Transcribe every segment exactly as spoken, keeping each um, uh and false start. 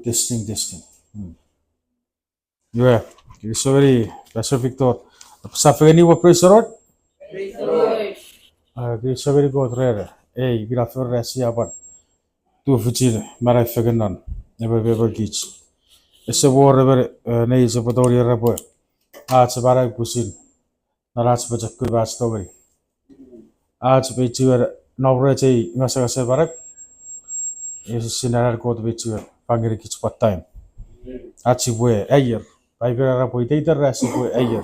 Testing, testing. Hmm. Iwe, kinisou ngeni Pastor Victor. Sa fengeni we praise the Lord? Praise the Lord. Ah, kinisou ngeni Kot ren ei, ina fora sia pwan tufichin manau fengen non, emon me emon kich. Ese wor emon, eh, nei ese pwe tongeni era pwe ach manau pwisin non ach pochokun me ach tongeni. Ach pwe chiwen nom rech ei ngasangasen manau, ese sinei an Kot pwe chiwen fang ngeni kich pwan time. Ach sipwe aier. Paipen era pwe iteiten ran sipwe aier.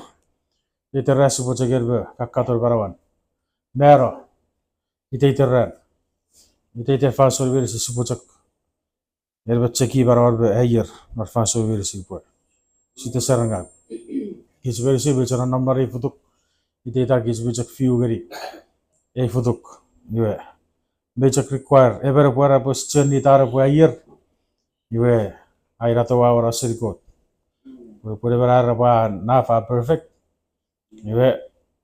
Iteiten ran sipwe chok en me kakkaton manauan. Mano, iteiten ran. Iteiten fansoun meinisin sipwe chok en me cheki manauan me aier non fansoun meinisin pwe site serangau. Kich meinisin mi chok nonnom non ei futuk. Iteitan kich mi chok fiu ngeni ei futuk. Iwe, mi chok require emon epwe era pwe sia chok need an epwe aier. Iwe, ai na toau na seni Kot. Pwe, pwe emon a era pwe a naf, a perfect. Iwe,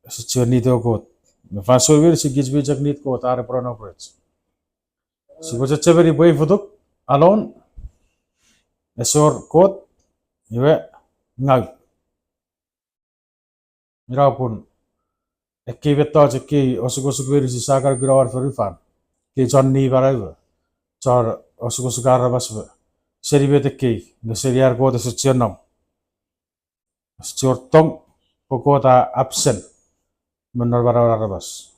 sia chok need ewe Kot. Me fansoun meinisin kich mi chok need Kot an epwe nom rech. Sipwe chechemeni pwe ei futuk alone, ese wor Kot, iwe, ngau. Ina pun ekkei mettoch, ekkei osukosuk meinisin sia kan kuna won fonufan, ekkei chon nimanau, chon osukosuk aramas, seni met ekkei, nge seni an Kot ese chok nom. Ese chok wor tong pwe Kot a absent me non manauen aramas.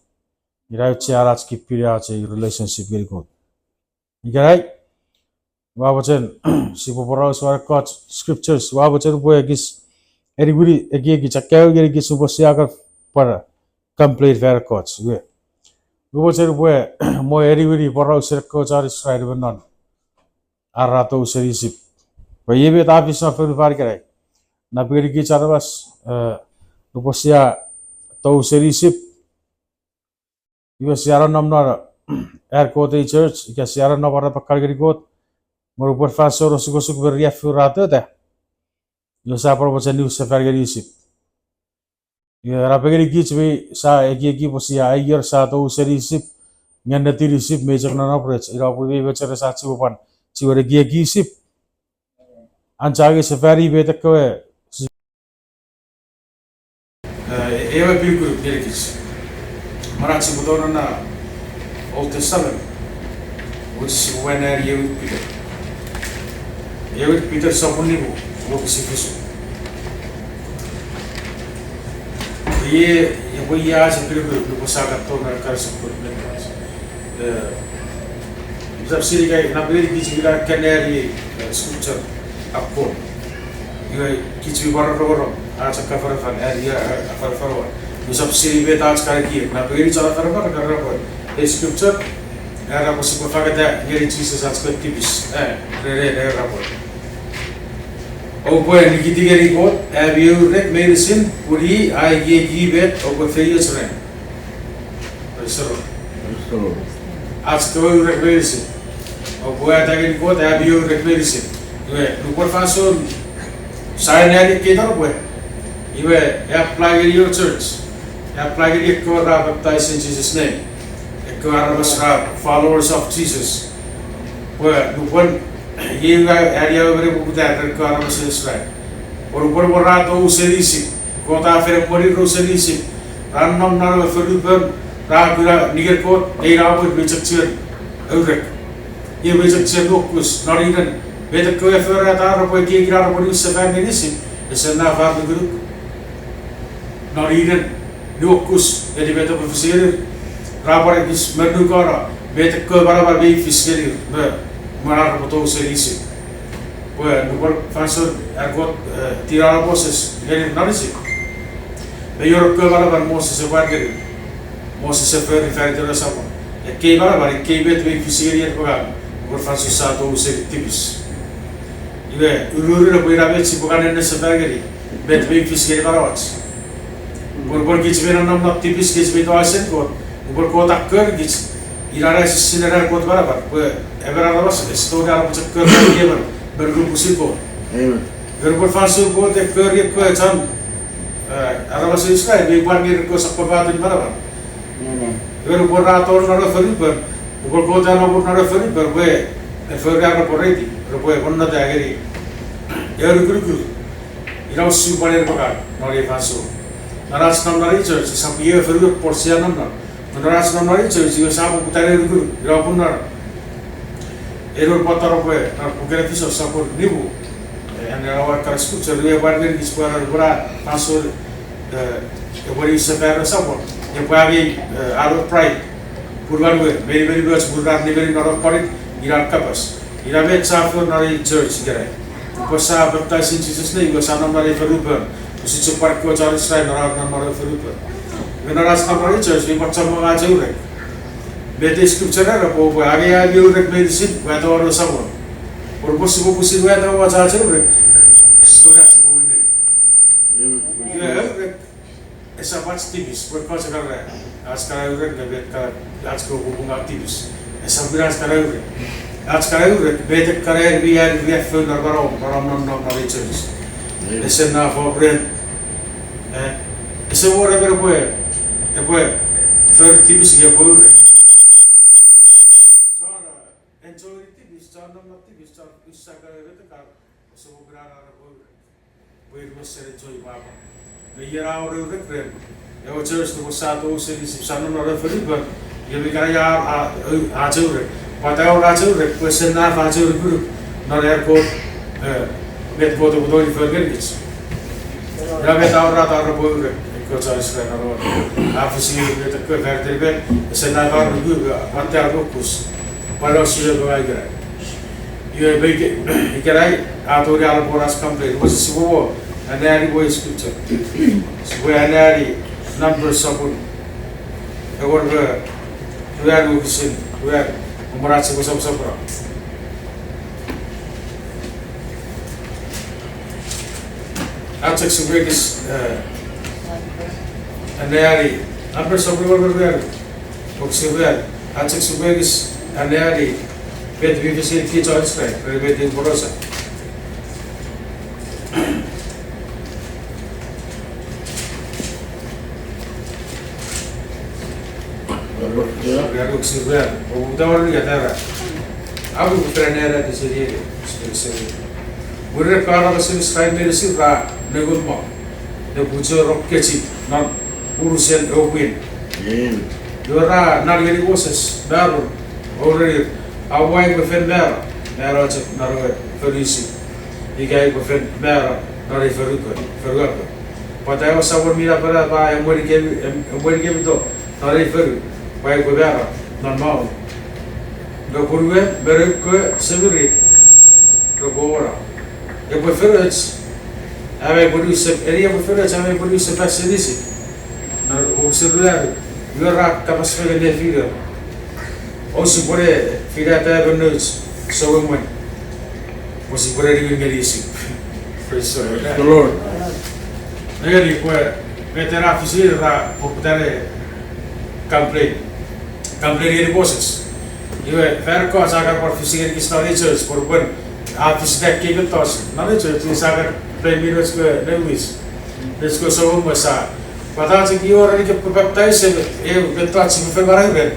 Ina auchean ach keepini ach ei relationship ngeni Kot. Ikenai, ua mochen sipwe poraus won ekkoch scriptures, ua mochen pwe ekis eniwini ekiekich, akkaewin ngenikich nupwen sia kan pwan complain fan ekkoch. Iwe, ua mochen pwe mo eniwini porausen ekkoch chon Israel me non ar ra tou seni Isip. Pwe iei met a fis non fonufan ikenai. Napengeni kich aramas, eh, nupwen sia tou seni Isip, iwe sia nonnom non an Kot ei church, ika sia nonnom non ar repwe kan ngeni Kot, me nupwen fansoun osukosuk me riaffou ra tota, iwe sia pwan mochen niwin sefan ngeni Isip. Iwe napengeni kich mi sa ekieki pwe sia aier, sia tou seni Isip, nge ennetin Isip mi chok nonnom rech, ina pwe mi mecheres ach sipwe pwan chiwen ekieki Isip. An chok angei sefani met ekkewe, eh, ewe pinukunuk ngenikich. Mwen ach sipwe tonong non Old Testament, woch sipwe anneani ewe Peter. Ewe Peter sopun nimu, wokisin fisu. Iei, epwe iei ach pinukunuk nupwen sia kan tonong non ekkana sokkun mettoch. Eh, usap sinei ika napengeni kich ika kan anneani, eh, scripture akkom. Iwe kich mi pwan rongorong ach afanafan, anneani, eh, afanafan won. Usap sinei met ach kan ekieki, napengeni chon afanafan kan era pwe ei scripture, era pwe sipwe fangeta ngeni Jises ach kewe tipis, eh, ren, ren era pwe, oupwe nikiti ngeni Kot ami ew rek meinisin, pun i a ekieki met oupwe feioch ren. Praise the Lord. Ach kewe ew rek meinisin. Oupwe ata ngeni Kot ami ew rek meinisin. Iwe, nupwen fansoun sia anneani ekkei taropwe, iwe, apply ngeni ewe church. Apply ngeni ekkewe ra baptize in Jesus' name. Ekkewe aramas ra followers of Jesus. Pwe nupwen iei a, anneani ewe mene poputan ren ekkewe aramas Israel. Pwe nupwen ra tou seni Isip, Kot a fen emweni ir seni Isip. Ra nom non ewe fonupon, ra kuna ningen Kot, nge ina pwe mi chok chiwen ew rek. Iwe mi chok chiwen nuokus, non inen, met ekkewe forata repwe ekieki ar repwe niwin sefan ngeni Isip, ese naf ar nukunuk. Non inen, nuokus ngeni met epwe fis ngenir, ra pwan ekis monukano met ekkewe manaman mi fis ngenir me mwen ar repwe tou seni Isip. Pwe nupwen fansoun an Kot, eh, tinano Moses ngenir non Isip, mei wor ekkewe manaman Moses epwe an ngenir. Moses a fori fan iten ewe Samon. Ekkei manaman, ekkei met mi fis ngeni en me ngang nupwen fansoun sia tou seni tipis. Iwe, ururun epwe ina met sipwe kan nenne sefan ngeni, met mi fis ngeni manauach. Nupwen, nupwen kich mi nonnom non tipis, kich mi toau seni Kot, nupwen Kot a kori kich, ina ena esisinen an Kot manaman, pwe emon aramas ese tongeni an epwe chok kori emon me nukun pwisin Kot. Amen. Iwe nupwen fansoun Kot e kori ekkewe chon, eh, aramas Israel, mi pwan ngeni ekkewe sokkopaten manaman. Amen. Iwe nupwen ra tonong non ewe fonupon, nupwen Kot a nomur non ewe fonupon, pwe e fori ar repwe ready, repwe monnota ngeni ewe nukunukur. Ina usun pwan en me ngang non ei fansoun. Non ach nom non ei church, esap ie fonu pwe sia nom non. Non ach nom non ei church, iwe sia poputa ne nukunuk, ina pun non ei non pwata repwe, non puken Efisos sopun nimu, e, an ena war kana scripture, iwe pwan ngenikich pwe ena pun a fansoun, e, epwe niwin sefan resapw, epwe angei, e, out of pride. Pun wan we, meni meni mwoch pun ran nimenim non konik, ina kapas. Ina met sia fori non ei church ikenai. Pwe sia baptize in Jesus' name, iwe sia nom non ei fonupon. Usun chok pwan ekkewe chon Israel non ar nom non ei fonupon. Iwe non ach nom non ei church, mi pwan chommong ach eoreik. Met ei scripture era, pwe, pwe angei ami eoreik meinisin, wato won ewe Samon. Pwe, pwe sipwe pwisin wato won ach eoreik, stonach sipwe wineni. Iwe eoreik, esap ach tipis, pwe ekkoch kana, ach kana eoreik, nge met kana, ach kewe popun a tipis. Esap ina ach kana eoreik. Ach kana eoreik, met ekkana mi an riaffou non manauom, manauom non, non, non ei church. Ese naf ren, e, ese wor emon epwe, epwe, fori tipis nge epwe eoreik. Chon, e, enjoy tipis, chon nom non tipis, chon usa kana eoreik, ese wor kana epwe eoreik. Pwe ir wesen enjoy pwapwa. Me iei a wor eoreik ren ewe church nupwen sa tou seni sip sa nom non ei fonupon, iwe mi kana ia a, a, ach eoreik. Pwata a wor ach eoreik, pwe ese naf ach eoreik nukunuk non an Kot, e, met Kot epwe tongeni fori ngenikich. Ina met a wor ach repwe eoreik, ekkoch ach kana non a fisi met ekkewe fan iten met, ese naf ar nuku, watte ar nuokus. Pwal usun ewe ngang ikenai. Iwe, ikenai, a tongeni a pwan ach complain. Iwe sipwe anneani pwe scripture. Sipwe anneani Numbers sopun engon me ruanu wokisin ruanu. Omw ach sipwe soposopono. Ach chok sipwe ekis, e, anneani Numbers sopun engon me ruanu wokisin ruanu. Ach chok sipwe ekis anneani met mi fis ngeni kich chon Israel ren met ei poraus a Ruanu wokisin ruanu, oupwe tawari ia tara. Apu fen anneani senieni, senieni. Mwirin ekkewe aramas Israel meinisin ra nengeni mwo, ne puchor o kechiw non unusen ewe pwin. Iwe ra nani ngeni Moses me Aaron, o urenir, aupwe fen mano, mano chok non ewe fonu Isip, ika aupwe fen mano non ei fonu, fonuapwe. Pwata ewe Samon mi Napanap a emwenikemi, em-, emwenikemi to non ei fonu, pwe aupwe mano non maun. Nge punuei me noun kewe semirit repwe wora. Epwe fenoch, am aupwe niwin sep-, eni epwe fenoch, am aupwe niwin sepasen Isip. Non wokisin ruanu, iwe ra kapas fengen nefiner, ousipwe ne finata emon nouch souemwen, pwe sipwe ne niwin ngeni Isip. Praise the Lord. Nengeni pwe met ena fis ra poputa ne complain, complain ngeni Moses. Iwe fan ekkoch a kan pwan fis ngeni kich non ei church, pwe nupwen a fis ekkei mettoch non ei church, sia kan complain me nouch kewe nouwis, nouch kewe souemwen sa, pwata chok i wor eni kepwe baptize, e, mettoch sipwe fen manau ren.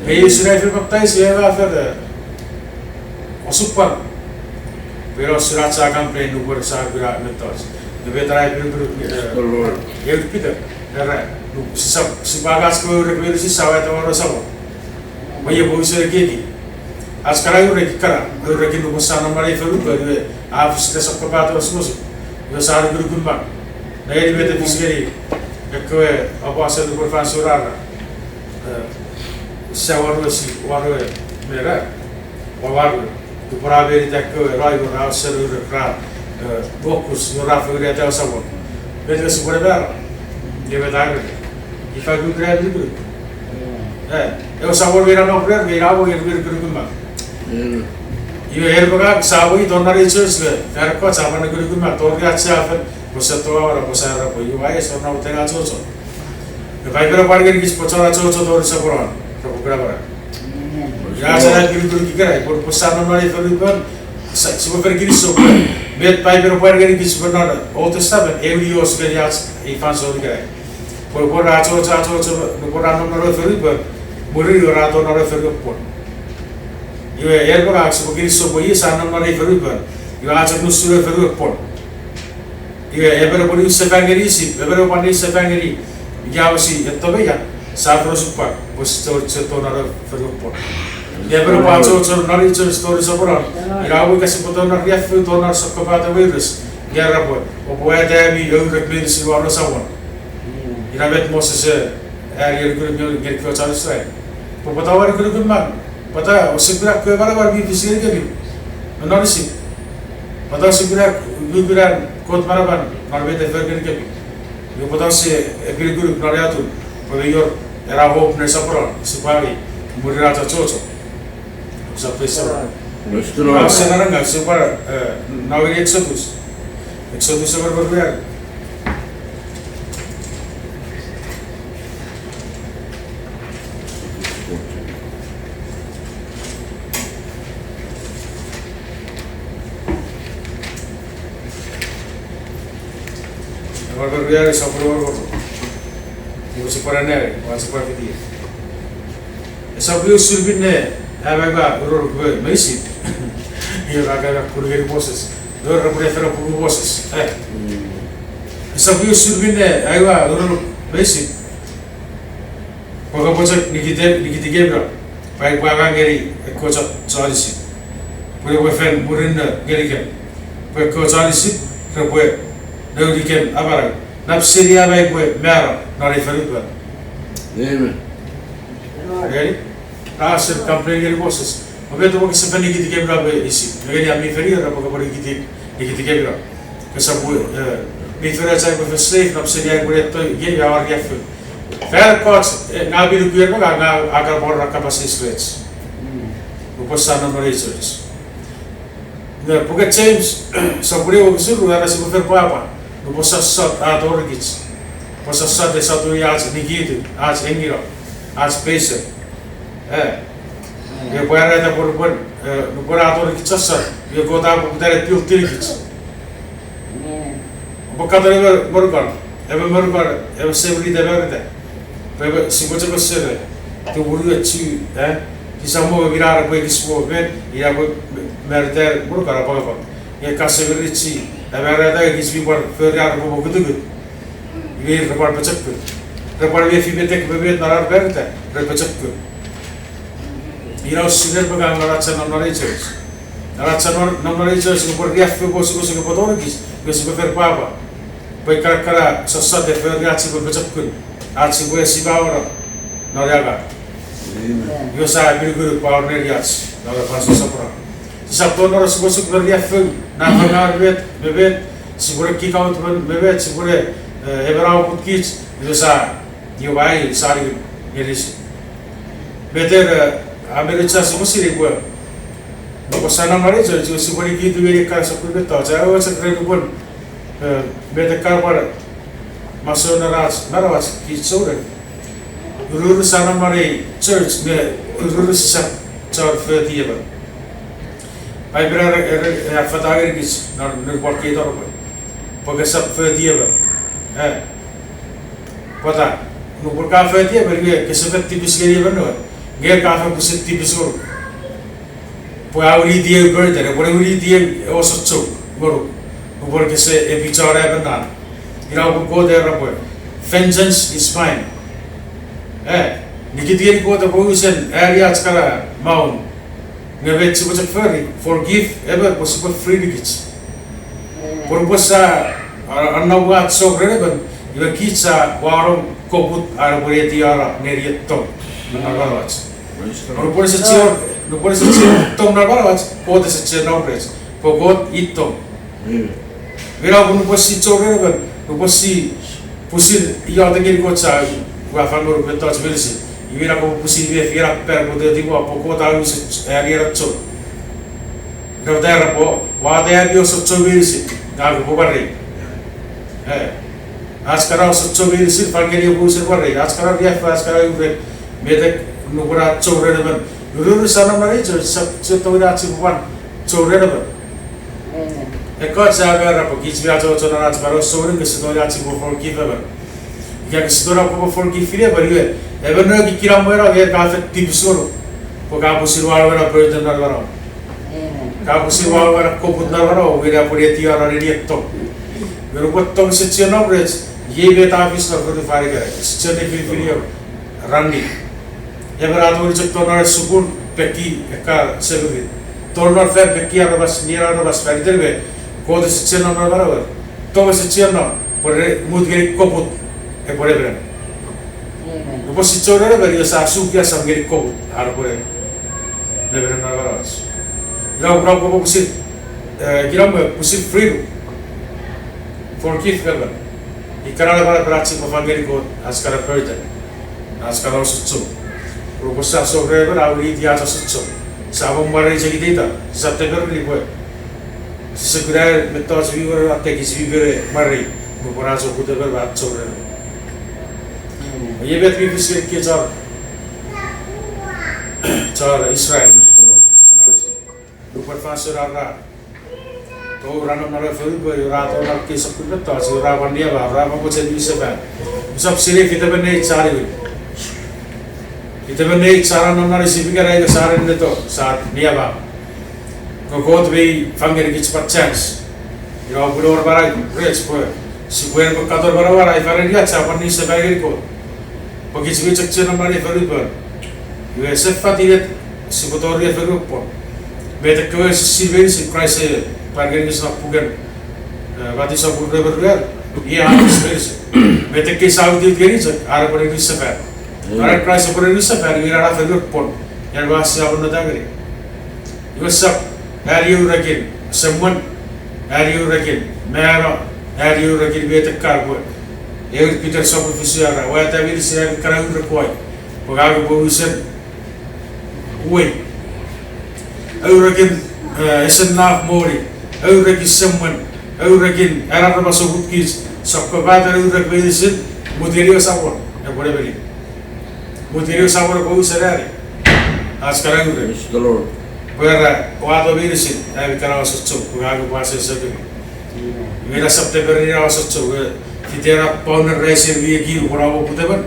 Me usun ai fen baptize, e, a fen, e, osupwang. Pwe ina usun ach sa complain nupwen sa kuna mettoch. Nge met ena epinukunuk, e, eu Peter, era, sisap, sipwe angei ach kewe eoreik meinisin sa wato won ewe Samon. Pwe iei pwe use ekieki. Ach kana eoreik kana, eoreik nupwen sa nom non ei fonupon, iwe a fis ne sokkopaten osukosuk, iwe sa nukunuk mang. Nengeni met a fis ngeni ekkewe aposel nupwen fansoun ra, e, sa waru si, waru me ra, wa waru. Nupwen ra meni ita ekkewe ra, iwe ra usen eoreik ra, e, nuokus, iwe ra fori ewe Samon. Met nge sipwe ne mano, nge met a ereni, ifa usun ena nukunuk. E, ewe Samon mi Napanap, nge ina mwo ngeni nukunuk mang. Iwe en me ngang sa weito non ei church nge fan ekkoch a pwan nukunuk mang, tori ach sia fen, pwe sia tongau ena, pwe sia era pwe iwe ai ese wor ena achocho. Nge Paipen a pwan ngenikich pwe chon achocho tori soponon repwe kuna manau. Ina ach ena epinukunuk ikenai, pwe, pwe sa nom non ei fonupon, sa, sipwe fen kinisou pwe met Paipen a pwan ngenikich pwe non Old Testament, ew nios ngeni ach ei fansoun ikenai. Pwe, pwe ra achocho, achocho, nupwen ra nom non ei fonupon, mwirin ra tou non ei fonupon. Iwe, en me ngang sipwe kinisou pwe iei sa nom non ei fonupon. Iwe, a chok nusun ewe fonuen pwon. Iwe, emon epwe niwin sefan ngeni Isip, emon epwe pwan niwin sefan ngeni, ika osi etto me ia, sa fen osupwang, pwe sise, sise tou non ewe fonuen pwon. Emon epwe achocho non ei church tori soponon, ina we ika sipwe tou non riaffou, tou non sokkopaten weires, ika era pwe, oupwe wata ami ourek meinisin won ewe Samon. Ina met Moses e ani anukunuk ngeni ekkewe chon Israel. Pwe pwata oua anukunuk mang, pwata ouse kuna ekkewe manaman mi fis ngenikemi non Isip? Pwata ouse kuna nukunan Kot manaman non met e fori ngenikemi? Iwe pwata ouse apinukunuk non ei atun pwe mi wor ena hope ne soponon sipwe angei mwirin ach achocho? Sap pwe sap. Praise the Lord. Ause nanangau sipwe, eh, no ngeni Exodus. Exodus ewer ewer ruanu. Ewer ewer ruanu, sopun ewer ewer. Iwe sipwe nani, ua sipwe fiti. Esap iwe usun minne amaiua uronuk me Isip. Iwe ra kan kuna ngeni Moses. Iwe repwe ne fen apungu Moses. Eh. Esap iwe usun minne amaiua uronuk me Isip. Pwe kopwe chok nikiti, nikitikemino, pwe aipwe angang ngeni ekkewe chon, chon Isip, pwe epwe fen murinno ngenikem, pwe ekkewe chon Isip repwe nounikem amanau, nap seni am aipwe mano non ei fonupon. Amen. Ready? Ra ese complain ngeni Moses. Pwe met pwe kese fen nikitikemino me Isip. Nengeni, ami fen ira pwe kopwe nikiti, nikitikemino. Kosap, eh, mi fen ach aipwe fen slave, nap seni aipwe ne etto iei, a wor riaffou. Fan ekkoch, eh, ngang mi nuku en me ngang, ngang a kan pwan kapas eis rech. Nupwen sa nom non ei church. Nge puken James, sopun ew wokisin ru, era sipwe fen pwapwa nupwen sossot a torikich. Pwe sossot ese tongeni ach nikitu, ach engino, ach peise. Eh. Nge pwarata pwe nupwen, eh, nupwen a torikich sossot, iwe Kot a poputa ne build-inikich. Oupwe katon emon monukon, emon monukon, emon semirit a marita. Pwe, pwe sipwe chok osene, tumunu echu, eh, kisa mo minano pwe ekis mo met, ina pwe marita monukon apwangapwang. Nge ka semirit si, a marita, ekis mi pwan fori ar repwe mokutukut. Iwe repwe pochokun. Repwe mefi metek me met non ar marita, repwe pochokun. Ina usun en me ngang non ach nom non ei church. Non ach nom non ei church, nupwen riaffou me osukosuk epwe torikich, iwe sipwe fen pwapwa. Pwe ekkana sossot e fori ach sipwe pochokun, ach sipwe esipawono non ei angang. Iwe sa apinukunuk pwe a wor neniach non ei fansoun soponon. Sisap tonong non osukosuk me riaffou, nafangau me met, me met, sipwe ne kick out me, me met, sipwe ne, eh, emon a oput kich, iwe sa, iwe pai sa niwin ngeni Isip. Met en, eh, a men auchea sipwe sinei pwe nupwen sa nom non ei church, iwe sipwe nikitu ngeni ekkana sokkun mettoch, a ewe chok ren nupwen, eh, met ekkana pwan masoun non ach manauach kich souneng. Ururun sa nom non ei church nge ururun sisap chon foti emon. Paipen a, a, a affata ngenikich non Nupwen Kei Toropwe pwe kesap foti emon. Eh, pwata, nupwen ka foti emon, iwe kese fen tipis ngeni emon noun, nge ka fen pwisin tipis ngonuk. Pwe a winiti eu burden, epwe winiti eu osochou ngonuk nupwen kese epichona emon noun. Ina pwe Kot era pwe, vengeance is mine. Eh, nikiti ngeni Kot epwe wisen ani ach kana maun. Nge met sipwe chok fori, forgive emon pwe sipwe free-nikich. Pwe nupwen sa, a, anonga ach song ren emon, iwe kich sa wanong koput an epwe etiano neni tong non manauach. Nupwen ese chiwen, nupwen ese chiwen tong non manauach, Kot ese chiwen nom rech. Pwe Kot i tong. Ina pwe nupwen si chou ren emon, nupwen si pwisin iotek ngeni Kot sa, ua fan ngonuk mettoch meinisin. Iwe ina kopwe pwisin mefi ena pan pwe tetiwa pwe Kot a wisen ani ena chou. Ina pwata era pwe, ua atai ami osochou meinisin, ngang upwe pwarei. Eh. Ach kana osochou meinisin, fan ngeni upwe wisen pwarei. Ach kana riaffou, ach kana urek, metek nupwen ach chou ren emon. Ururun sa nom non ei church, sap, sap tongeni ach sipwe pwan chou ren emon. Ekkoch sa era pwe kich mi achocho non ach manau souneng kese tongeni ach sipwe forgive emon. Ika kese tongeni ach sipwe forgive emon, iwe emon noun kinamwe ena nge ka fen tipis ngonuk. Ka pusin wau ena burden non manauom. Ka pusin wau ena koput non manauom, ina pwe eti a non eni ettong. Nge nupwen tong ese chien nom rech, iei met a fis non fonufan ikenai. Ese chien nifinifin ewe, ran ni. Emon a tongeni chok tonong non sukun, pekki ekkan semirit. Tonong non fan, pekki aramas, nien aramas fan iten me Kot ese chien nom non manauer. Tong ese chien nom, pwe re mut ngeni koput, epwe nemenem. Nupwen sia chou ren emon, iwe sia suki asam ngeni koput, are pwe nemenem non manauach. Ina, ina kopwe pusin, eh, kinamwe pusin freedom. Forgive emon. Ikkana napanapen ach sipwe fang ngeni Kot ach kana burden, ach kana osochou. Nupwen sia sou ren emon a winiti ach osochou, sia mwo mwarei chok iteita, sisap tepereni pwe sise kuna mettoch mi wor, a tekis mi pene mwarei nupwen ach oput emon me ach chou ren emon. Iei met mi fis ngeni kich chon, chon Israel. Nupwen fansoun ra tou ra nom non ewe fonu pwe ra tou non ekkei sokkun mettoch, ra pwan niamam, ra pwan mochen niwin sefan. Usap sinei fitemon neich sa niwin. Fitemon neich sa nom non Isip ikenai nge sa nenneto, sa niamam. Nge Kot mei fang ngenikich pwan chance. Ina pwe wor manau rech pwe sipwe epwe katon manauan a ifa neniach sa pwan niwin sefan ngeni Kot. Pwe kich mi chok chienom non ei fonupon. Iwe ese fat inet sipwe tori ei fonu pwon. Met ekkewe sissin meinisin Kraist e pwan ngenikich non puken, eh, Matiu sopun rue me ruanu, iei a fis meinisin. Met ekkei sa utiwit ngeni chok, are epwe niwin sefan. Are Kraist epwe niwin sefan, iwe ina a fonu pwon. Ian wa sia monnota ngeni. Iwe sap, ani eu rekin semwen, ani eu rekin mano, ani eu rekin met ekkan pwe. Ewin Piter sopun fisu a era, wata meinisin ami kana eu rekwai, pwe ngang upwe wisen uwei. Eu rekin, eh, ese naf moni, eu rekin semwen, eu rekin an aramas oput kich, sokkopaten eu rek meinisin, mut ngeni ewe Samon, epwe nemeni. Mut ngeni ewe Samon epwe wisen ani ach kana eu rek. Pwe era, wato meinisin ami kana osochou, pwe ngang upwe asoso kemi. Iwe ina sap tepereni ena osochou, e, fite ena paun rice mi ekin nupwen om oput emon,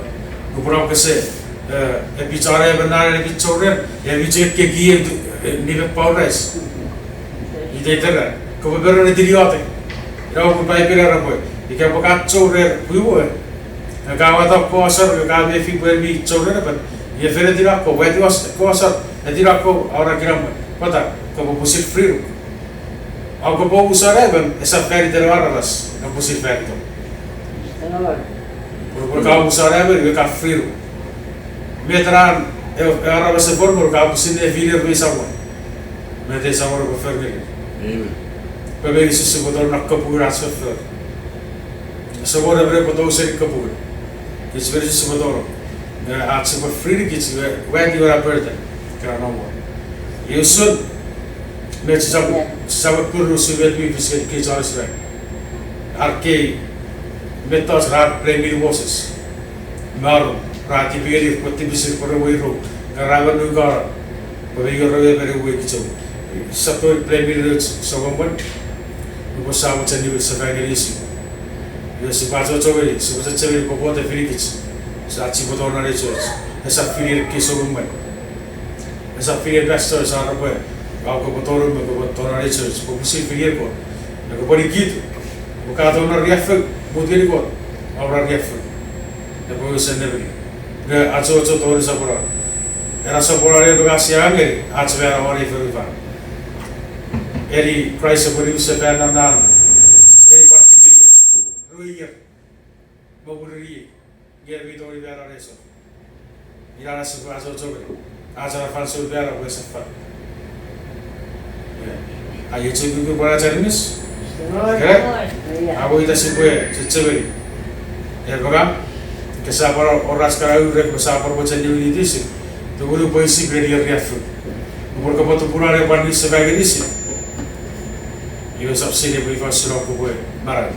nupwen om kese, e, epichano emon nan epich chou ren, e mi chok ekieki, e, nimen paun rice. Iteiten ran kopwe pere ne tiniotek. Ina pwe Paipen era pwe ika pwe ka chou ren pwiwe, nge ka wato ekkewe asor, nge ka mefi pwe mi chou ren emon, iwe fen etinakko, pwe etiwa ekkewe asor, etinakko, a wor kinamwe. Pwata, kopwe pusin free. Om kopwe omusano emon, esap fan iten ewe aramas, nge pusin fan itom. Pwe nupwen ka omusano emon, iwe ka free. Met ena, e, ewe aramas epwe ngonuk, ka pusin nefiner mei Samon. Met ei Samon epwe fori ngeni. Pwe meinisin sipwe tonong non kapung ach foffor. Ese wor emon epwe tou seni kapung. Kich meinisin sipwe tonong. Nge ach sipwe free kich, iwe, wati ena burden. Kena nomwo. Iwe usun, met sisap, sisap kurusu met mi fis ngeni kich chon Israel. Ar kei mettoch ra blameni Moses me Aron, ra tipeni pwe tipisin pwe re weiro, nge ra men nukano pwe mei wor ewe emon epwe ekichou. Sisap tongeni blameni nouch souemwen, nupwen sa mochen niwin sefan ngeni Isip. Iwe sipwe achocho ngeni, sipwe chechemeni pwe Kot e finikich, sa sipwe tonong non ei church. Esap finien ekkei souemwen. Esap finien pastor sa repwe, ngang kopwe tonong me kopwe tonong non ei church, pwe pusin finien Kot. Nge kopwe nikitu, pwe ka tonong non riaffou, mut ngeni Kot, om non riaffou. Epwe wisen nemeni. Nge achocho tori soponon. Ena soponon epwe ka sia ngeni, ach mano won ei fonufan. Eni Kraist epwe niwin sefan non, eni pwan fite ier, rue ier, me mwirin iei, nge mi tongeni mano non ei sou. Ina ena sipwe achocho ngeni. Ach ena fansoun mano pwe ese fat. Aio chok kukkun pwan ach aninis. Kena, amo ita sipwe chechemeni. Epwe ka, ika sa pwan wor ach kana urek me sa pwan mochen niwin itisin, tumunu pwe Isip eni riaffou. Nupwen kopwe tupuno ne pwan niwin sefan ngeni Isip, iwe sap sinei pwe ifa usun om kopwe manau,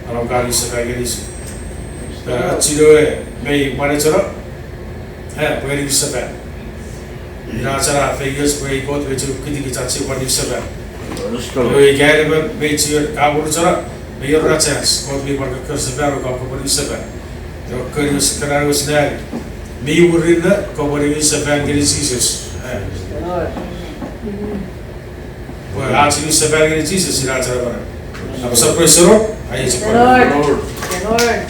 an om ka niwin sefan ngeni Isip. E, ach sine we mei mwanecheno, e, pwe niwin sefan. Ina ach ena feioch pwe ei Kot mei chok kitikich ach sipwe niwin sefan. Iwe ika en emon mei chuen kamorucheno, mei wor ena chance, Kot mei pwan kokko sefan, o ka kopwe niwin sefan. Iwe koni wes, kena wes nani, mi murinno kopwe niwin sefan ngeni Jises. E, Pwe ach niwin sefan ngeni Jises ina ach anaemon. Apasa praise the Lord, ai ach pwe. Lord. Lord.